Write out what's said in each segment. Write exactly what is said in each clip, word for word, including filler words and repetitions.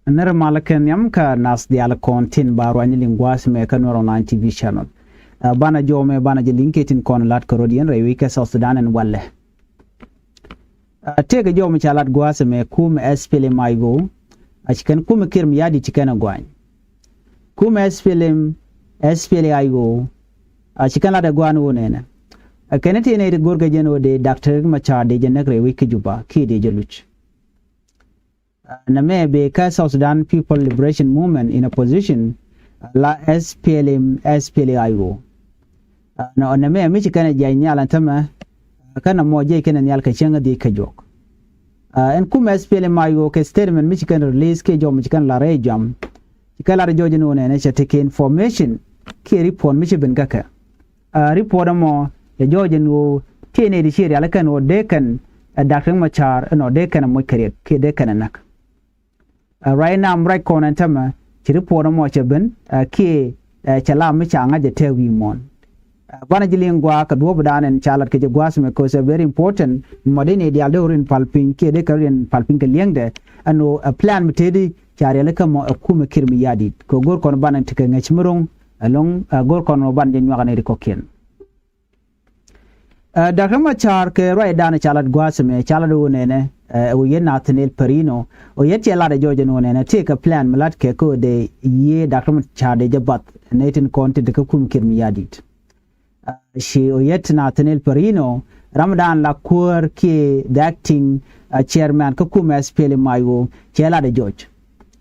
Nɛrɛ malä kɛ nhiam kä nath diaal kɔn tin ba ruany liŋ gua̱a̱th mɛ kä Nuɛr Online T V channel. Ɛ, banɛ jɔw mɛ banɛ jɛ liŋ kɛ tin kɔn lat kɛ rɔ̱diɛn rɛy wec kä South Sudan ɛn walɛ. Ɛ, tëëkɛ jɔw mɛ ca lat gua̱a̱th mɛ kumɛ S P L M I O. A ci kɛn kumɛ Kiir Mayardit ci kɛn ɛ gɔany. Kumɛ S P L M, S P L I O. A ci kɛn lat ɛ gɔany wä nɛnɛ. Ɛ kɛn ti nɛy ti go̱rkɛ jɛn wä dee Doctor Riek Machar dee jɛ näk rɛy wec kä Juba kiɛ dee jɛ luc. Nɛmɛ bee kä South Sudan People Liberation Movement in opposition, la S P L M, S P L I O. Nɛ, nɛmɛ mi ci kɛn ɛ jiac nhial ɛn tämɛ, kä nɛmɔ jiac kɛn ɛ nhial kɛ cäŋ ɛ dhiec kä juɔk. Ɛn kumɛ S P L M I O kɛ statement mi ci kɛn release kiɛ jɔw mi ci kɛn la rɛy jam. Ci kɛn la rɛy jɔw jɛ ni wä nɛnɛ cɛ tekɛ information kiɛ report mi ci ben kä kɛ. Ɛ, report ɛmɔ cɛ jɔɔc ɛn ɣöö tëë nɛy ti ci rialikä ɛn ɣöö dee kɛn, ɛ, Doctor Riek Machar ɛn ɣöö dee kɛn ɛ moc kɛ riɛk kiɛ dee kɛn ɛ näk. Ɛ, right now mi ruac kɔn ɛn tämɛ ci report ɛmɔ cɛ ben, ɛ, kiɛ, ɛ, cɛ la mi ca ŋa̱c ɛ tɛɛk wi̱i̱ muɔ̱ɔ̱n. Ɛ, banɛ ji̱ liŋ gua̱a̱k kɛ duɔ̱ɔ̱pdan ɛn ca lat kɛ jɛ gua̱a̱th mɛ, 'cause ɛ very important. Mɔ dee nɛy diaal dee wä rin pal piny kiɛ dee kɛ rin pal piny kɛ li̱eŋdɛ ɛn ɣöö ɛ plan mi tëëdi ca rialikä mɔ ɛ kumɛ Kiir Mayardit. Kɛ go̱r kɔn banɛ tekɛ ŋäc mi ro̱ŋ ɛlɔ̱ŋ, ɛ, go̱r kɔn ɣöö banɛ jɛ nyuak ɛ nɛy ti kɔ̱kiɛn. Ɛ, Doctor Riek Machar kɛ ruacdan ca lat gua̱a̱th ɛmɛ ca lat ɣöö nɛnɛ, ɛ, ɣöö yet Nathaniel Perino, ɣöö yet cɛ lat ɛ jɔɔc ɛn ɣöö nɛnɛ tëëkɛ plan mi la̱tkɛ kä ɣöö dee yiëë Doctor Riek Machar dee jɛ bath nɛy tin kɔn tin te kä kumɛ Kiir Mayardit. Ɛ, ci ɣöö yet Nathaniel Perino, ramdan la kuäär kiɛ the acting, ɛ, chairman kä kumɛ S P L M I O, cɛ lat ɛ jɔɔc.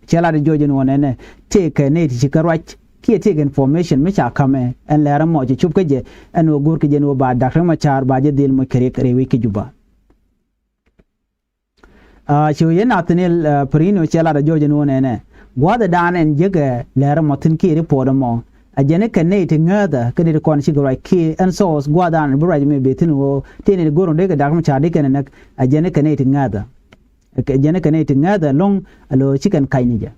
Cɛ lat ɛ jɔɔc ɛn ɣöö nɛnɛ tëëkɛ nɛy ti ci kɛ ruac kiɛ tëëkɛ information mi ca ka̱mɛ ɛn lɛr ɛmɔ ci cop kä jɛ ɛn ɣöö go̱rkɛ jɛ ɛn ɣöö ba Doctor Riek Machar ba jɛ dhil moc kɛ riɛk rɛy wec kä Juba. Ɛ, ci ɣöö yet Nathaniel, ɛ, Perino cɛ lat ɛ jɔɔc ɛn ɣöö nɛnɛ gua̱a̱thdan ɛn jekɛ lɛr ɛmɔ thi̱n kiɛ report ɛmɔ, ɛ jɛn i̱ kɛ nɛy ti ŋääthä kä nɛy ti kɔn cikɛ ruac kiɛ ɛn source gua̱a̱thdan ɛn bi ruac ɛmɛ ben thi̱n ɣöö tëë nɛy ti go̱r ɣöö dee kɛ Doctor Riek Machar dee kɛn ɛ näk, ɛ jɛn i̱ kɛ nɛy ti ŋääthä. Ɛ jɛn i̱ kɛ nɛy ti ŋääthä ɛlɔ̱ŋ, ɛ lo̱ ci kɛn ka̱ny ni jɛ.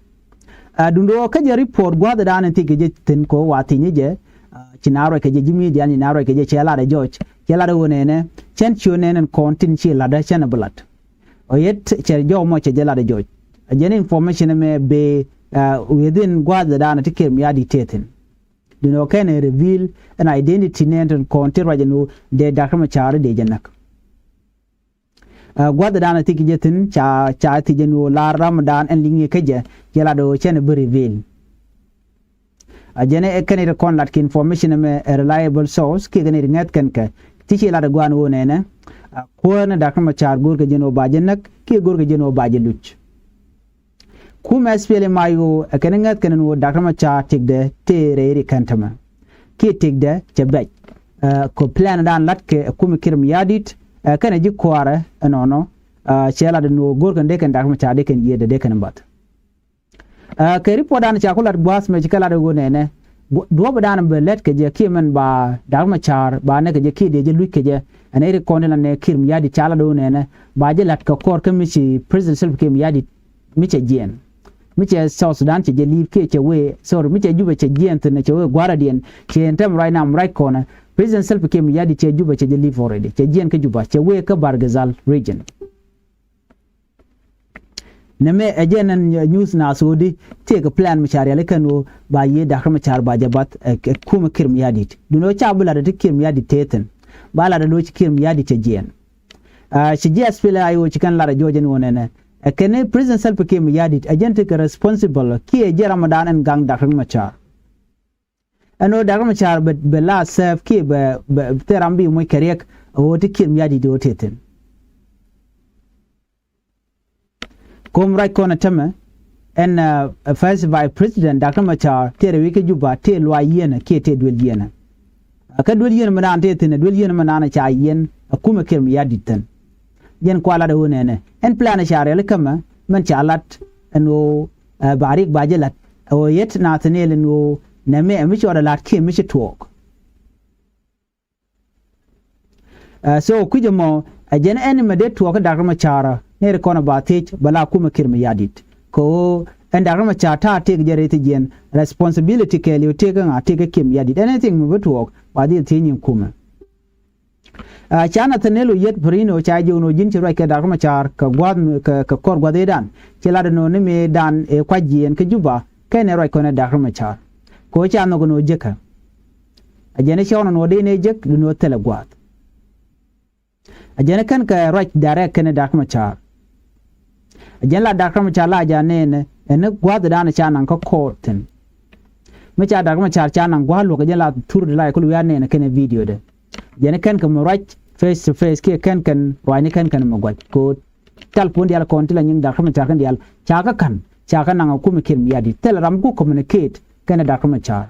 Ɛ, duundɛ ɣöö kä jɛ report gua̱a̱thdan ɛn thiec kɛ jɛ thi̱n kɛ ɣöö wa thiec ni jɛ, ɛ, ci na ruac kɛ jɛ ji̱ media, ci na ruac kɛ jɛ cɛ lat ɛ jɔɔc, cɛ lat ɛ ɣöö nɛnɛ cɛn ci ɣöö nɛn ɛn kɔn tin ci lat ɛ cɛn ɛ bi lat. Ɣöö yet cɛ jɔw mɔ cɛ jɛ lat ɛ jɔɔc. Ɛ jɛn information ɛmɛ bee, ɛ, within gua̱a̱thdan ti Kiir Mayardit tëë thi̱n. Duundɛ ɣöö kɛn ɛ reveal ɛn identity nɛn tin kɔn ti ruac ɛn ɣöö dee Doctor Riek Machar dee jɛ näk. Ɛ, gua̱thdan ɛ thiec kɛ jɛ thi̱n ca, ca thiec ɛn ɣöö la ramdan ɛn liŋ kä jɛ, cɛ lat ɣöö cɛn ɛ bi reveal. Ɛ jɛn ɛ kɛn i̱ ti kɔn lat kɛ information ɛmɛ ɛ reliable source kiɛ kɛn i̱ ti ŋäth kɛn kɛ ti ci lat ɛ gua̱a̱n ɣöö nɛnɛ, ɛ, kuäär ni Doctor Riek Machar go̱rkɛ jɛ ɛn ɣöö ba jɛ näk kiɛ go̱rkɛ jɛ ɛn ɣöö ba jɛ luc. Kumɛ S P L M I O ɛ kɛn ŋäth kɛn ɛn ɣöö Doctor Riek Machar tëkdɛ tëë rɛy ri kɛn tämɛ. Kiɛ tëkdɛ cɛ bɛc. Ɛ, kɛ plandan la̱tkɛ ɛ kumɛ Kiir Mayardit, ɛ, kɛnɛ ji̱ kua̱rɛ ɛnɔnɔ, ɛ, cɛ lat ɛn ɣöö go̱rkɛn dee kɛn Doctor Riek Machar dee kɛn yiëëdɛ dee kɛn bath. Ɛ, kɛ reportdan ca ku lat gua̱a̱th mɛ ci kɛ lat ɛ ɣöö nɛnɛ, gu-, duɔ̱ɔ̱pdan bɛ lät kɛ jɛ kiɛ mɛn ba Doctor Riek Machar ba näk kɛ jɛ kiɛ dee jɛ luc kɛ jɛ. Ɛn ɛ ri kɔn ti la nɛ Kiir Mayardit ca lat ɛ ɣöö nɛnɛ ba jɛ la̱t kɛ kɔr kä mi ci President Salva Kiir Mayardit mi cɛ jiɛɛn. Mi cɛ South Sudan cɛ jɛ li̱i̱p kiɛ cɛ wee, sorry, mi cɛ Juba cɛ jiɛɛn thi̱n cɛ wee gua̱a̱radiɛn cɛ ɛn tɛm ruac nam ruac kɔnɛ. President Salva Kiir Mayardit cɛ Juba cɛ jɛ li̱i̱p already. Cɛ jiɛɛn kä Juba, cɛ wee kä Bahr el Ghazal region. Nɛmɛ ɛ jɛn ɛn news naath ɣöö di tëëkɛ plan mi ca rialikä ɛn ɣöö ba yiëë Doctor Riek Machar ba jɛ bath, ɛ, ɛ kumɛ Kiir Mayardit. Duundɛ ɣöö ca bi lat ɛ ti Kiir Mayardit tëë thi̱n. Ba lat ɛ lo̱c Kiir Mayardit cɛ jiɛɛn. Ɛ, ci ji̱ S P L M I O ci kɛn lat ɛ jɔɔc ɛn ɣöö nɛnɛ. Ɛ kɛn ni President Salva Kiir Mayardit ɛ jɛn tekɛ responsible kiɛ ɛ jɛn ramdan ɛn gaŋ Doctor Riek Machar. Ɛn ɣöö Doctor Riek Machar bɛ, bɛ la serve kiɛ bɛ, bɛ thil ram bi moc kɛ riɛk ɛ ɣöö ti Kiir Mayardit ɣöö tëë thi̱n. Ko̱m ruac kɔn ɛ tämɛ ɛn, ɛ, First Vice President Doctor Machar tëë rɛy wec kä Juba tëë luaac yieenä kiɛ tëë duel yieenä. Ɛ, kä duel yieenä mi naan tëë thi̱n ɛ duel yieenä mi naan ɛ ca yieen ɛ kumɛ Kiir Mayardit thi̱n. Jɛn kua lat ɛ ɣöö nɛnɛ ɛn plan ɛ ca rialikä mɛ mɛn ca lat ɛn ɣöö, ɛ, ba riɛk ba jɛ la̱t ɛ ɣöö yet Nathaniel ɛn ɣöö nɛmɛ ɛ mi cɔɔdɛ la̱t kiɛ mi ci tuɔɔk. Ɛ, so kui̱c ɛmɔ ɛ jɛn ɛn mɛ dee tuɔɔk kä Doctor Machar nɛy ti kɔn ɛ ba thiec bɛ la kumɛ Kiir Mayardit. Kɛ ɣöö ɛn Doctor Machar ta̱a̱ tëëkɛ jɛ rɛy thiec jiɛn responsibility kɛɛliw tëëkɛ ŋa tëëkɛ Kiir Mayardit. Anything mi bi tuɔɔk ba dhil thiec nyin kumɛ. Ca Nathaniel Oyet Perino ca jiök ni ɣöö ji̱n ci ruac kɛ Doctor Machar kɛ gua̱a̱th kɛ kɔr gua̱a̱th ëëdan, ci lat ni ɣöö ni mëëdan ëë kuac jiɛɛn kä Juba kɛnɛ ruac kɔnɛ Doctor Machar. Kɛ ɣöö ca nhɔk ni ɣöö jek kä, a jɛn i̱ cɔɔn ni ɣöö dee ni jek duni ɣöö thilɛ gua̱a̱th. A jɛn i̱ kɛn kɛ ruac direct kɛnɛ Doctor Machar. A jɛn la Doctor Machar la ja nɛɛnɛ ɛn ni gua̱a̱th dan ca naŋ kä court thi̱n. Mi ca Doctor Machar ca naŋ gua̱a̱th luɔk, a jɛn la thur di la kulɛ wi̱i̱ a nɛɛnɛ kɛnɛ video dɛ. A jɛn i̱ kɛn kɛ mi ruac face to face kiɛ kɛn kɛn ruacni kɛn kɛn mi gua̱c. Kɛ ɣöö telephone diaal kɔn ti la nyiŋ Doctor Machar kɛn diaal ca kä ka̱n, ca kä naŋ a kumɛ Kiir Mayardit. Thilɛ ram ku communicate kɛnɛ Doctor Machar.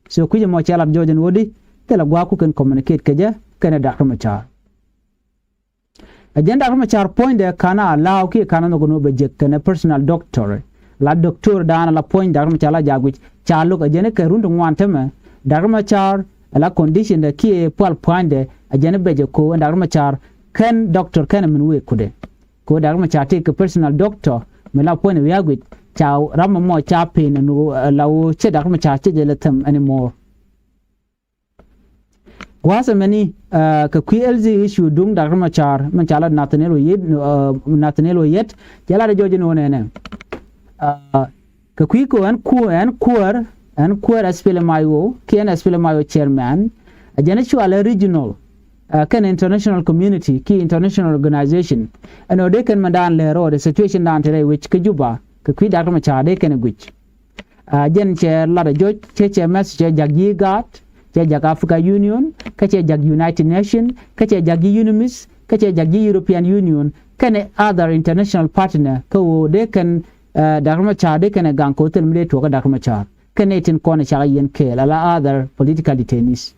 So kui̱c ɛmɔ cɛ lat jɔɔc ɛn ɣöö di thilɛ gua̱a̱th ku kɛn communicate kɛ jɛ kɛnɛ Doctor Machar. A jɛn Doctor Machar puɔ̱nydɛ ka̱n a la̱a̱w kiɛ ka̱n a nhɔk ni ɣöö bɛ jek kɛnɛ personal doctor. La doctor dan la puɔ̱ny Doctor Machar la jaak wi̱c ca lo̱k, a jɛn i̱ kɛ run ti ŋuan tämɛ Doctor Machar la condition dɛ kiɛ pual pua̱nydɛ a jɛn i̱ bɛ jɛ ko̱o̱k ɛn Doctor Machar kɛn doctor kɛn a min wëë kutdɛ. Kɛ ɣöö Doctor Machar tëëkɛ personal doctor mi la puɔ̱ny wi̱i̱ a guic ca ram ɛmɔ ca pen ɛn ɣöö la ɣöö cɛ Doctor Machar cɛ jɛ lɛ them anymore. Gua̱a̱th ɛmɛni kɛ kui̱ health issue duŋ Doctor Machar min ca lat Nathaniel Oyet, Nathaniel Oyet cɛ lat ɛ jɔɔc ɛn ɣöö nɛnɛ. Kɛ kui̱ kɛ ɣöö ɛn kuäär, ɛn kuäär SPLM-IO kiɛ ɛn SPLM-IO chairman, a jɛn i̱ cualɛ regional kɛnɛ international community kiɛ international organization ɛn ɣöö dee kɛn mindan lɛr rɔɔdɛ situation dan te rɛy wec kä Juba kɛ kui̱ Doctor Machar dee kɛn ɛ guic. A jɛn cɛ lat a jɔc cɛ cɛ message cɛ jak ji̱ GATT, cɛ jak Africa Union, kä cɛ jak United Nation, kä cɛ jak ji̱ UNMISS, kä cɛ jak ji̱ European Union kɛnɛ other international partner kä ɣöö dee kɛn Doctor Machar dee kɛn ɛ gaŋ kɛ ɣöö thil mi dee tuɔɔk kä Doctor Machar kɛnɛ tin kɔn ɛ cak a yɛn kɛɛl ala other political detainees.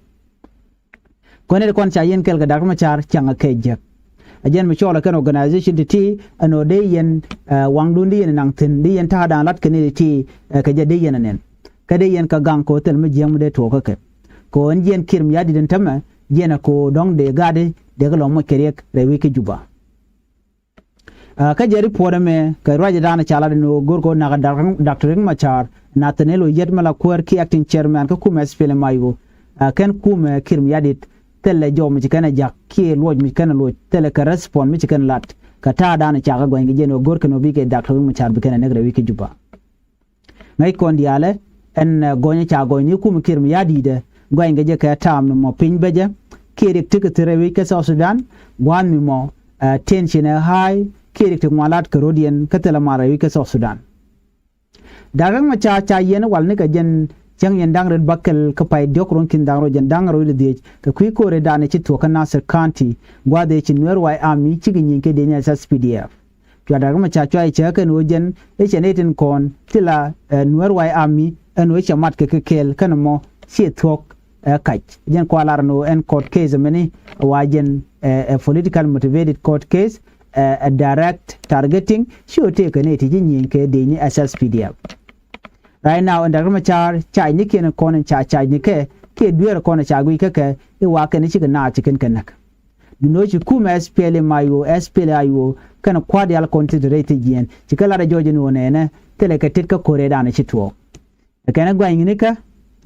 Kɔn ɛ ti kɔn ca yɛn kɛl kɛ Doctor Machar caŋ a kɛ jek. A jɛn mi cɔɔl a kɛn organization ti ti ɛn ɣöö dee yɛn waŋdun dee yɛn naŋ thi̱n dee yɛn ta̱a̱dan lat kɛn ɛ ti ti kɛ jɛ dee yɛn a nɛn. Kä dee yɛn kɛ gaŋ kɛ ɣöö thil mi jiäŋ mi dee tuɔɔk kä kɛ. Kɛ ɣöö ɛn jiɛn Kiir Mayardit ɛn tämɛ jiɛn a kɛ ɣöö dɔ̱ŋ dee gaatdi dee kɛ lɔ moc kɛ riɛk rɛy wec kä Juba. Kä jɛ report ɛmɛ kɛ ruacdan ca lat ni ɣöö go̱r kɛ ɣöö nak Doctor Riek Machar, Nathaniel Oyet mi la kuäär kiɛ acting chairman kä kumɛ SPLM-IO, kɛn kumɛ Kiir Mayardit thilɛ jɔw mi ci kɛn ɛ jak kiɛ luɔc mi ci kɛn ɛ luɔc, thilɛ kɛ respond mi ci kɛn ɛ lat kɛ ta̱a̱dan ca kɛ gɔ̱a̱ny kɛ jɛ ni ɣöö go̱r kɛn ɣöö bikɛ Doctor Riek Machar bi kɛn ɛ näk rɛy wec kä Juba. Ŋäc kɔn diaalɛ ɛn gɔny ca gɔny ni kumɛ Kiir Mayardit ɛ gɔny kɛ jɛ kɛ ta̱a̱ mi mɔ piny bä jɛ kiɛ riɛk ti kɛ thi̱n rɛy wec kä South Sudan. Gua̱a̱th mi mɔ tension ɛ high kiɛ riɛk ti ŋuan lat kɛ ro̱diɛn kä thilɛ mal rɛy wec kä South Sudan. Doctor Riek Machar ca yɛn wal ni kɛ jɛn cäŋ yɛn da̱ŋ rɛw bäkɛl kä pay diɔ̱k ruɔ̱n ki̱n da̱ŋ rɛw jɛn da̱ŋ rɛw ilɛ dhiec kɛ kui̱ ko̱r ëëdan ci thuɔ̱k kä Nasir County gua̱a̱th ëë ci Nuer White Army cikɛ nyieny kɛ dee ni SSPDF. Cua Doctor Machar cua i̱ cɛ kɛn ɣöö jɛn i̱ cɛ nɛy tin kɔn thila Nuer White Army ɛn ɣöö i̱ cɛ mat kɛ kɛ kɛɛl kɛn mɔ ciɛ thuɔ̱k ɛ kac. Jɛn kua lar ɛn ɣöö ɛn court case ɛmɛni wa jɛn ɛ political motivated court case, ɛ direct targeting ci ɣöö tëëkɛ nɛy ti ci nyieny kɛ dee ni SSPDF. Right now ɛn Doctor Machar cac ni kiɛn kɔn in ca cac ni kɛ kiɛ dueer kɔn in ca guic kä kɛ i̱ wa kɛn i̱ cikɛ naath ci kɛn kɛ näk. Duno ci kumɛ SPLM-IO, SPLA-IO kɛn kua̱r diaal kɔn ti te rɛy thiec jiɛn ci kɛ lat ɛ jɔɔc in ɣöö nɛɛnɛ thilɛ kɛ tet kä ko̱r ëëdan ci tuɔɔk. Ɛ kɛn ɛ gua̱ny ŋi̱nikä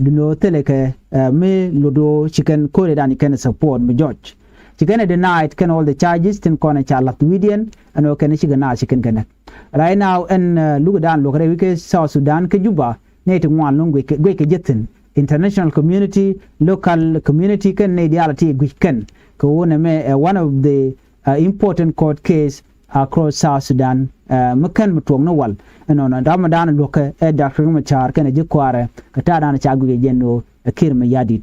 duno thilɛ kɛ mi lot ɣöö ci kɛn ko̱r ëëdan ci kɛn support mi jɔc. Ci kɛn ɛ denied kɛn all the charges tin kɔn ɛ ca la̱th wi̱i̱diɛn ɛn ɣöö kɛn cikɛ naath ci kɛn kɛ näk. Right now ɛn lukdan luɔk rɛy wec kä South Sudan kä Juba nɛy ti ŋuan lo̱ŋ guic kɛ jɛ thi̱n, international community, local community kɛn nɛy diaal ti guic kɛn kɛ ɣöö nɛmɛ ɛ one of the important court case across South Sudan. Mi kɛn mi tuɔɔk ni wal ɛnɔnɔ ram mi da̱a̱n luɔ̱kɛ ɛ Doctor Riek Machar kɛnɛ ji̱ kuaarɛ kɛ ta̱a̱ da̱a̱n ca guic ɛ jɛn ɣöö ɛ Kiir Mayardit.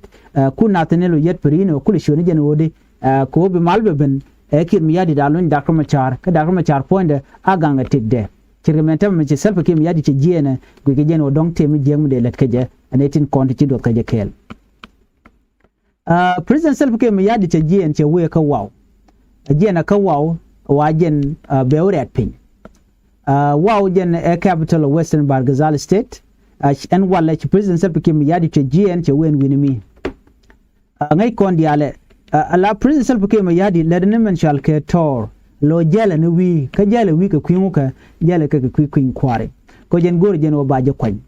Ku Nathaniel Oyet Perino kulɛ ciötni jɛn ɣöö di kɛ ɣöö bi mal bɛ ben ɛ Kiir Mayardit a luny Doctor Machar kä Doctor Machar puɔ̱nydɛ a gaŋ ɛ tëkdɛ. Ce̱tkɛ mɛn tɛmɛ mi ci Salva Kiir Mayardit cɛ jiɛɛnɛ guic kɛ jɛn ɣöö dɔ̱ŋ tëë mi jiääk mi dee lät kä jɛ ɛ nɛy tin kɔn ti ci duɔth kä jɛ kɛɛl. President Salva Kiir Mayardit cɛ jiɛɛn cɛ wëë kä Wau. Ɛ jiɛɛn ɛ kä Wau wa jɛn bɛ wä rɛ̈t piny. Wau jɛn ɛ capital of Western Bahr el Ghazal State. Ɛn walɛ ci President Salva Kiir Mayardit cɛ jiɛɛn cɛ wëë ɛn wi̱ni mi. Ŋäc kɔn diaalɛ ala President Salva Kiir Mayardit lät ni mɛn cɔal kɛ tɔɔr lo̱ jälɛ ni wi̱i̱ kä jälɛ wi̱i̱ kɛ kui̱ ŋukɛ jälɛ kɛ kɛ kui̱ kui̱ny kua̱ri. Kɔ jɛn go̱o̱r jɛn wä ba jɛ kuany.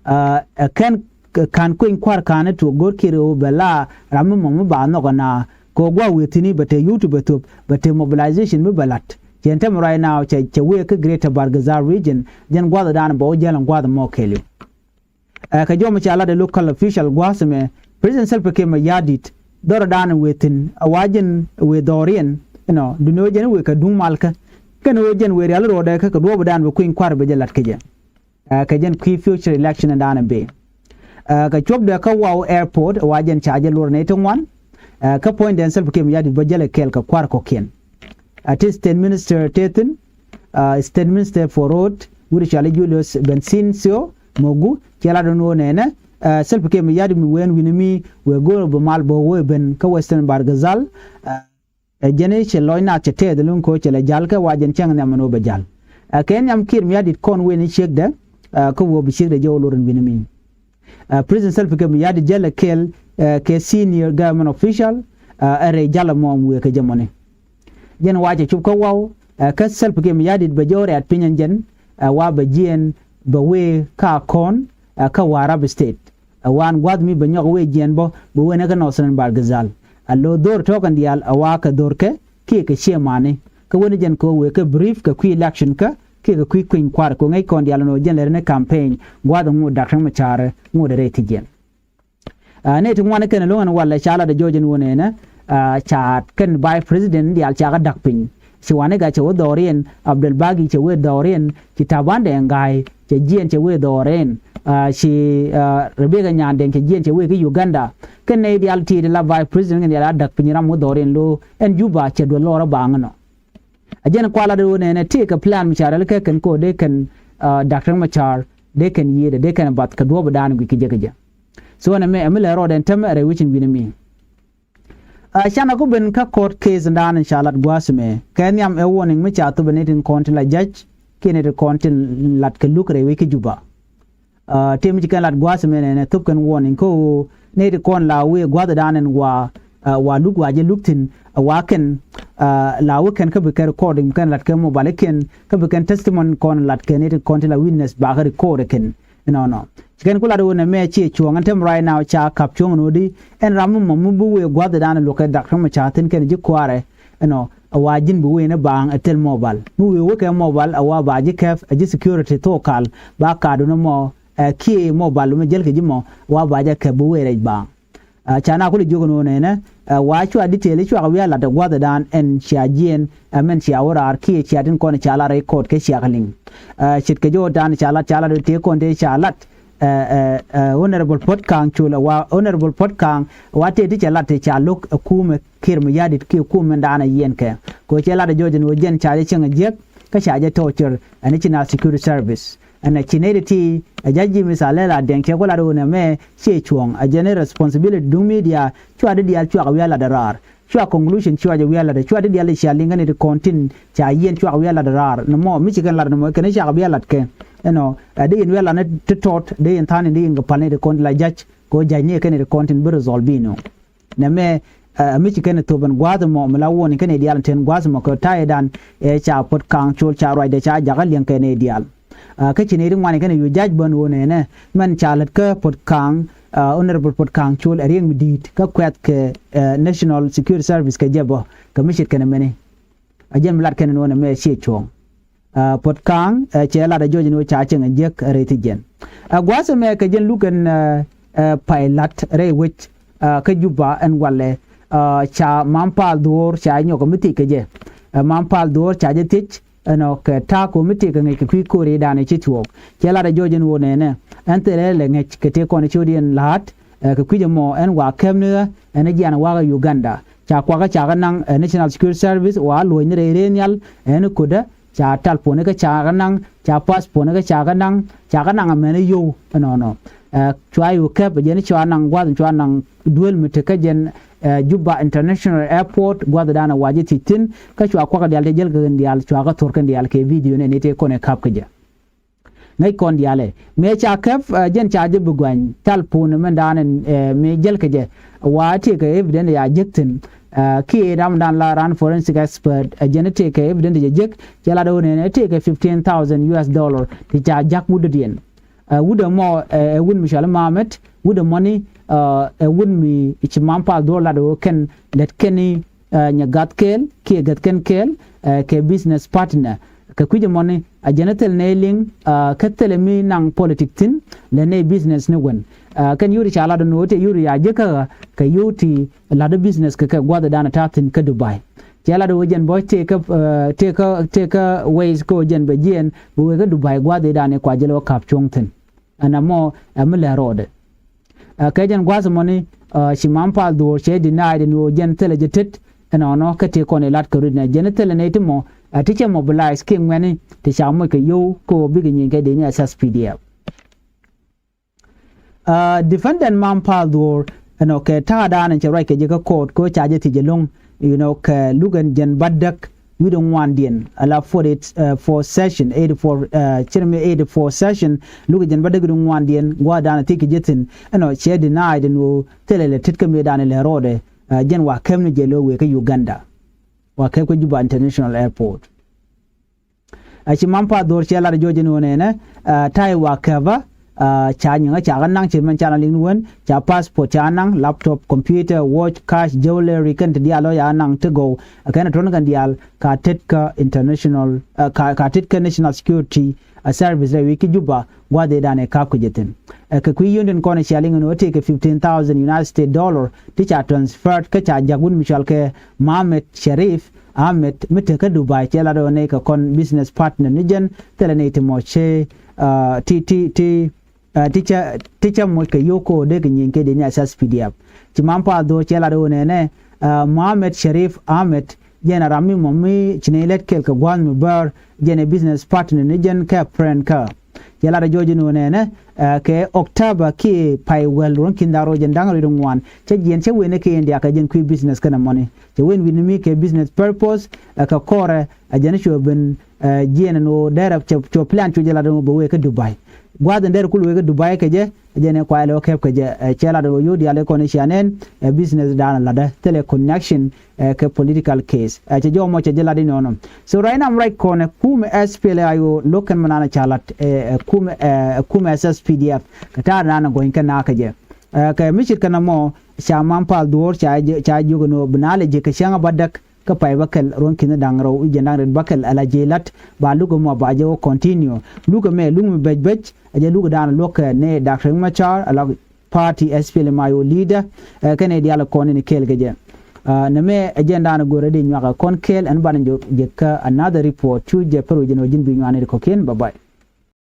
Ɛ kɛn ka̱n kui̱ny kua̱r ka̱n ɛ tuɔɔk go̱o̱r Kiir ɣöö bɛ la ram mi mɔm mi ba nhɔk ɛna Kɛ ɣöö gua̱a̱th wëë thi̱n i̱ bɛ te youth bɛ thöp, bɛ te mobilization mi bɛ la̱t. Cɛ ɛn täämɛ right now cɛ, cɛ wëë kä Greater Bahr el Ghazal region, jɛn gua̱a̱th ɛ da̱a̱n bɛ wä jäl ɛn gua̱a̱th ɛmɔ kɛɛliw. Ɛ, kɛ jɔmɛ ca lat ɛ local official gua̱a̱th ɛmɛ, President Salva Kiir Mayardit, dhɔr ɛ da̱a̱n wëë thi̱n, ɛ wa jɛn wëë dhɔriɛn, you know, duundɛ ɣöö jɛn wëë kɛ duŋ malkä. Kɛnɛ ɣöö jɛn wëë rial ruɔ̱ɔ̱dɛ kä kɛ duɔ̱ɔ̱p ɛ da̱a̱n bɛ kui̱ny kua̱r bɛ jɛ la̱t kɛ jɛ. Ɛ, kɛ jɛn kui̱ future election in da̱a̱n in bëë. Ɛ, kɛ cuɔpdɛ kä Wau Airport, wa jɛn ca jɛ luɔr nɛy ti ŋuan. Ɛ, kä puɔ̱nydɛ ɛn Salva Kiir Mayardit bä jälɛ kɛɛl kɛ kua̱r kɔ̱kiɛn. Ɛ, ti State Minister te thi̱n, ɛ, State Minister for Road, wi̱cdɛ cɔal i̱ Julius Bensincio Mogu, cɛ lat ɛn ɣöö nɛnɛ, ɛ, Salva Kiir Mayardit mi wëë ɛn wi̱ni mi wëë go̱o̱r bɛ mal bä wëë ben kä Western Bahr el Ghazal. Ɛ, Ɛ jɛn i̱ cɛ lɔc naath cɛ tɛth ɛlɔ̱ŋ kɛ ɣöö cɛ lɛ ja̱l kɛ wa jɛn cäŋ nhiam ɛn ɣöö bɛ ja̱l. Ɛ kɛ nhiam Kiir Mayardit kɔn wen i̱ ciekdɛ, ɛ, kä ɣöö bi ciekdɛ jɛ ɣöö lor ɛn wi̱ni mi. Ɛ, President Salva Kiir Mayardit jälɛ kɛɛl, ɛ, kɛ senior government official, ɛ, ɛ rɛy ja̱l ɛmɔ ɛm wëë kɛ jɛ mɔni. Jɛn wa cɛ cop kä Wau, ɛ, kä Salva Kiir Mayardit bɛ jɛ ɣöö rɛ̈t piny ɛn jɛn, ɛ, wa bɛ jiɛɛn bɛ wëë kä Akɔn, ɛ, kä Warrap State. Ɛ wan gua̱th mi bɛ nyɔk wee jiɛn bä bɛ wen ɛ kä Northern Bahr el Ghazal. Ɛ lo̱ dho̱r tɔ̱ kɛn diaal ɛ wa kɛ dho̱rkɛ kiɛ kɛ ciɛ mani. Kä wen jɛn kɛ wee kɛ brief kɛ kui̱ election kä kiɛ kɛ kui̱ kui̱ny kua̱r kɛ ŋäc kɔn diaal ɛn ɣöö jɛn lɛ ri ni campaign gua̱th ŋot Dak Riek Machar ŋot ɛ rɛy thi̱ jiɛn. Ɛ nɛy ti ŋuan kɛn ɛlɔ̱ŋ ɛn walɛ ca lat ɛ jɔɔc ɛn ɣöö nɛnɛ, ɛ, ca kɛn Vice President diaal ca kɛ da̱k piny. Ci Wani Igga cɛ wee dhɔriɛn, Abdel Bagi cɛ wee dhɔriɛn, ci Taban Deng Gai cɛ jiɛn cɛ wee dhɔriɛn, ɛ, ci, ɛ, Rebecca Nyandeng cɛ jiɛn cɛ wee kä Uganda. Kɛn nɛy diaal ti ti la Vice President kɛn diaal a da̱k piny ram wee dhɔriɛn lo̱ ɛn Juba cɛ duel lɔr ɛ baŋ ɛnɔ. A jɛn kual lat ɣöö nɛnɛ tëëkɛ plan mi ca rɛl kɛ kɛn ko̱ dee kɛn, ɛ, Dak Riek Machar dee kɛn yiëëdɛ dee kɛn bath kɛ duɔ̱ɔ̱p ɛ da̱a̱n guic kɛ jɛ kɛ jɛ. So ɛn ɛmɛ ɛmi lɛ rɔɔdɛ ɛn täämɛ rɛy wecin wi̱n ɛmi. Ɛ, canɛ ku ben kä court case in da̱a̱n in ca lat gua̱a̱th ɛmɛ kɛ nhiam ɛ warning mi ca thop ɛ nɛy tin kɔn tin la judge kiɛ nɛy tin kɔn tin lat kɛ luk rɛy wec kä Juba. Ɛ, tëë mi ci kɛn lat gua̱a̱th ɛmɛ nɛnɛ thop kɛn warning kä ɣöö nɛy ti kɔn la wee gua̱a̱th ɛ da̱a̱n ɛn wa, ɛ, wa luk wa jɛ luk thi̱n, ɛ, wa kɛn, ɛ, la wee kɛn kä bi kɛn recording kɛn lat kɛ mobile kiɛn kä bi kɛn testimony kɔn lat kɛ nɛy ti kɔn ti la witness bakɛ record kɛn. Ɛnɔnɔ ci kɛn ku lat ɣöö nɛmɛ ciɛ cuɔ̱ɔ̱ŋ ɛn täämɛ right now ca ka̱p cuɔ̱ŋ ɛn ɣöö di ɛn ram mi mɔ mi bi wee gua̱a̱th ɛ da̱a̱n ɛn lukɛ Dak Riek Machar thi̱n kɛn ji̱ kua̱rɛ. Ɛnɔ a wa ji̱n bi wee ni baaŋ ɛ thil mobile mi wee wekɛ mobile a wa ba ji̱ kɛp ɛ ji̱ security thok kal ba ka̱a̱du ni mɔ, ɛ, kiɛ mobile mi jäl kɛ ji̱ mɔ a wa ba jɛ kɛp bi wee rɛc baaŋ. Ɛ, ca na kul jiök ni wä nɛnɛ, ɛ, wa cua detail cua kɛ wi̱i̱ a lat ɛ gua̱th ɛ da̱a̱n ɛn cia jiɛɛn ɛ mɛn cia wä raar kiɛ cia tin kɔn cia lat rɛy court kɛ cia kɛ liŋ. Ɛ, ce̱tkɛ jɛ wä da̱a̱n ca lat ca lat tëë kɔn tëë ca lat, ɛ, ɛ, ɛ, Honorable Puot Kaŋ Col ɛ wa Honorable Puot Kaŋ wa tëë ti cɛ lat tëë ca lo̱k ɛ kuumɛ Kiir Mayardit kiɛ kuumɛ da̱a̱n ɛ yiɛn kɛ. Kɛ ɣöö cɛ lat ɛ jɔɔc ɛn ɣöö jɛn ca jɛ cieŋ ɛ jiäk kä ca jɛ torture ɛ National Security Service. Ɛn ɛ ci nɛy ti ti ɛ ja̱c ji̱ mi tha lɛl a dɛŋ cɛ ku lat ɣöö nɛmɛ ciɛ cuɔ̱ɔ̱ŋ ɛ jɛn i̱ responsibility duŋ media cua di diaal cua kɛ wi̱i̱ a lat ɛ raar. Cua conclusion cua jɛ wi̱i̱ a lat ɛ cua di diaal i̱ cia liŋ kä nɛy ti kɔn tin ca yiɛn cua kɛ wi̱i̱ a lat ɛ raar. Nɛmɔ mi ci kɛn lat nɛmɔ kɛn i̱ cua kɛ wi̱i̱ a lat kɛ. Ɛnɔ ɛ di yɛn wi̱i̱ a lat ni ti tɔt di yɛn tha̱a̱n in di yɛn kɛ pal nɛy ti kɔn tin la ja̱c kɛ ɣöö ja̱c ni kɛn nɛy ti kɔn tin bi result bi nɔ. Nɛmɛ, ɛ, mi ci kɛn thop ɛn gua̱a̱th ɛmɔ mi la warning kɛn nɛy diaal ɛn tɛn gua̱a̱th ɛmɔ kɛ ta̱yɛ dan, ɛ, ca Puot Kaŋ Col ca ruacdɛ ca jakä liɛŋ kɛ nɛy diaal. Ɛ, kä ci nɛy ti ŋuan kɛn ɛ yu ja̱c bän ɣöö nɛnɛ mɛn ca lät kä Puot Kaŋ, ɛ, Honorable Puot Kaŋ Col ɛ riɛk mi di̱i̱t kä kuɛth kɛ, ɛ, National Security Service kɛ jɛ bä kɛ mi ce̱tkɛ nɛmɛni. Ɛ jɛn mi lat kɛn ɛn ɣöö nɛmɛ ciɛ cuɔ̱ɔ̱ŋ. Ɛ, Puot Kaŋ, ɛ, cɛ lat ɛ jɔɔc ɛn ɣöö ca cieŋ ɛ jiäk rɛy thi̱ jiɛn. Ɛ, gua̱a̱th ɛmɛ kɛ jɛn luk ɛn, ɛ, ɛ, pay la̱t rɛy wec, ɛ, kä Juba ɛn walɛ, ɛ, ca Mam Paal Dhuɔ̱ɔ̱r ca nyɔk mi thiec kɛ jɛ. Ɛ, Mam Paal Dhuɔ̱ɔ̱r ca jɛ thiec ɛnɔ kɛ ta̱a̱ ko̱ mi thiec kɛ ŋäc kɛ kui̱ ko̱ri da̱a̱n ɛ ci thuɔ̱ɔ̱k. Cɛ lat ɛ jɔɔc ɛn ɣöö nɛnɛ ɛn thilɛ lɛ ŋäc kɛ tëë kɔn ɛ ci ɣöö diɛn la̱a̱t, ɛ, kɛ kui̱c ɛmɔ ɛn wa kɛpni ɣä ɛn ɛ jian wakä Uganda. Ca kuakä ca kɛ naŋ, ɛ, National Security Service wa luɔ̱cni rɛy rɛy nhial ɛn ko̱dä ca talponi kä ca kɛ naŋ, ca passport ni kä ca kɛ naŋ, ca kɛ naŋ amäni yio̱w ɛnɔnɔ. Ɛ, cua yio̱w kɛp ɛ jɛn cua naŋ gua̱th cua naŋ duel mi tekä jɛn, ɛ, Juba International Airport gua̱th dan ɛ wa jɛ thiec thi̱n kä cua kuakä diaal tëë jäl kɛ kɛn diaal cua kɛ thor kɛn diaal kɛ video nɛ ni tëë kɔn ɛ ka̱p kä jɛ. Ŋäc kɔn diaalɛ mëë ca kɛp, ɛ, jɛn ca jɛ bi guany talpon mɛn daanɛ, ɛ, mëë jäl kɛ jɛ wa tëëkɛ evidence ya jek thi̱n, ɛ, kiɛ ram dan la ran forensic expert, ɛ, jɛn tëëkɛ evidence jɛ jek cɛ lat ɣöö nɛnɛ tëëkɛ fifteen thousand U S dollar ti ca jak wut dɔ̱diɛn. Ɛ wut ɛmɔ ɛ wut mi cɔal i̱ Mamet, wut ɛmɔni ɛ wut mi ci Mampal Dhuɔr lat ɣöö kɛn lät kɛn i̱ nyɛ gath kɛɛl kiɛ gɛth kɛn kɛɛl kɛ business partner. Kɛ kui̱c ɛmɔni a jɛn ɛ thil nɛy liŋ kä thilɛ mi naŋ politik thi̱n lɛ nɛy business ni wen. Kɛn yuri ca lat ɛn ɣöö tëë yuri a jiäkä ɣä kɛ yio̱w ti la̱t ɛ business kɛ kɛ gua̱thdan ɛ ta̱a̱ thi̱n kä Dubai. Cɛ lat ɛ ɣöö jɛn bä tëë kä tëë kä tëë kä ways kä ɣöö jɛn bɛ jiɛɛn bɛ wëë kä Dubai gua̱thdan ɛ kua jɛ lɛ wä ka̱p cuɔ̱ŋ thi̱n. Ɛn ɛmɔ ɛ mi lɛ rɔɔdɛ. Ɛ kɛ jɛn gua̱a̱th ɛmɔni ci Mampal Dhuɔr cɛ deny ɛn ɣöö jɛn thilɛ jɛ tet ɛnɔnɔ kä tëë kɔn ilat kɛ rit nɛ jɛn thilɛ nɛy ti mɔ ɛ ti cɛ mobilize kiɛ ŋuɛ̈ni ti ca moc kɛ yio̱w kä ɣöö bikɛ nyieny kɛ dee ni S S P D F. Defendant Mampal Dhuɔr ɛnɔ kɛ ta̱a̱dan ɛn cɛ ruac kɛ jɛ kä court kä ca jɛ thiec ɛlɔ̱ŋ, you know, kɛ luk ɛn jɛn bädäk wi̱cdɛ ŋuandiɛn ala forty eight for session eighty four, cir mi eighty four session luk ɛ jɛn bädäk wi̱cdɛ ŋuandiɛn gua̱a̱thdan thiec kɛ jɛ thi̱n ɛnɔ cɛ deny ɛn ɣöö thilɛ lɛ tet kä mëëdan lɛ rɔɔdɛ. Jɛn wa kɛp ni jɛ lo̱o̱ wëë kä Uganda, wa kɛp kä Juba International Airport. Ɛ ci Mampal Dhuɔr cɛ lat ɛ jɔɔc ɛn ɣöö nɛnɛ ta̱a̱ wa kɛpä ca nyiŋä ca kä naŋ ci mɛn ca na liŋ ni wen ca passport ca naŋ, laptop, computer, watch, cash, jewelry kɛn ti diaal lɔ ca naŋ ti gɔw. Ɛ kɛn ɛ tuɔ̱n kɛn diaal ka tet kä international ka tet kä national security a service rɛy wi̱i̱ ki Juba gua̱a̱th ëëdan ɛ ka̱p kɛ jɛ thi̱n. Ɛ kɛ kui̱ yio̱w tin kɔn ɛ cia liŋ ɛn ɣöö tëë kɛ fifteen thousand United States dollar ti ca transferred kä ca ja̱k wut mi cɔal kɛ Mohammed Sharif Ahmed mi te kä Dubai cɛ lat ɣöö nɛy kɛ kɔn business partner ni jɛn thilɛ nɛy ti mɔ cɛ ti ti ti ti cä ti cä moc kɛ yio̱w kä ɣöö dee kɛ nyieny kɛ dee ni S S P D F. Ci Mampal Dhuɔr cɛ lat ɣöö nɛnɛ Mohammed Sharif Ahmed jɛn a ram mi mɔ mi ci nɛy lät kɛl kɛ gua̱a̱th mi bäär jɛn ɛ business partner ni jɛn kɛ friend kä. Cɛ lat ɛ jɔɔc ɛn ɣöö nɛnɛ kɛ October kiɛ pay wäl ruɔ̱n ki̱n da̱ŋ rɛw jɛn da̱ŋ rɛw ŋuan cä jiɛn cä wen ɛ kɛ India kɛ jɛn kui̱ business kɛnɛ mɔni cɛ wen wi̱n mi kɛ business purpose ɛ kɛ kɔrɛ. Ɛ jɛn cuɔ ben jiɛn ɛn ɣöö dɛrɛ cuɔ plan cuɔ jɛ lat ɛn ɣöö bɛ wee kä Dubai. Gua̱a̱th ɛn dɛrɛ kul wee kä Dubai kɛ jɛ ɛ jɛn ɛ kuay lɛ wä kɛp kɛ jɛ. Ɛ cɛ lat ɛ ɣöö yio̱w diaal ɛ kɔn ɛ cia nɛn ɛ business dan ɛ latdä thilɛ connection ɛ kɛ political case. Ɛ cɛ jɔw mɔ cɛ jɛ lat inɔnɔ. So right now right kɔn ɛ kumɛ S P L A I O lo̱k kɛn mɛ nan ɛ ca lat ɛ kumɛ kumɛ S S P D F kɛ ta̱a̱ nan ɛ gɔny kɛ nakä jɛ. Ɛ kɛ mi ce̱tkɛ nɔmɔ ca Mampal Dhuɔr ca jiök ɛn ɣöö bi naalɛ ji̱ kɛ cäŋ a bädäk kä pay bäkɛl ruɔ̱n ki̱n da̱ŋ rɛw i̱ jɛn da̱ŋ rɛw bäkɛl ala ji̱ la̱t ba luk ɛmɔ ba jɛ wä continue. Luk ɛmɛ luk mi bɛc bɛc a jɛ luk dan luɔ̱k kɛ ni Doctor Riek Machar ala party S P L M I O leader. Ɛ kɛnɛ diaal kɔn in kɛɛl kɛ jɛ. Nɛmɛ ɛ jɛn dan go̱rɛ di nyuak ɛ kɔn kɛɛl ɛn banɛ jɛ kä another report cu jɛ pär wi̱c jɛn ɣöö ji̱n bi nyuani di kɔ̱kiɛn. Bye bye.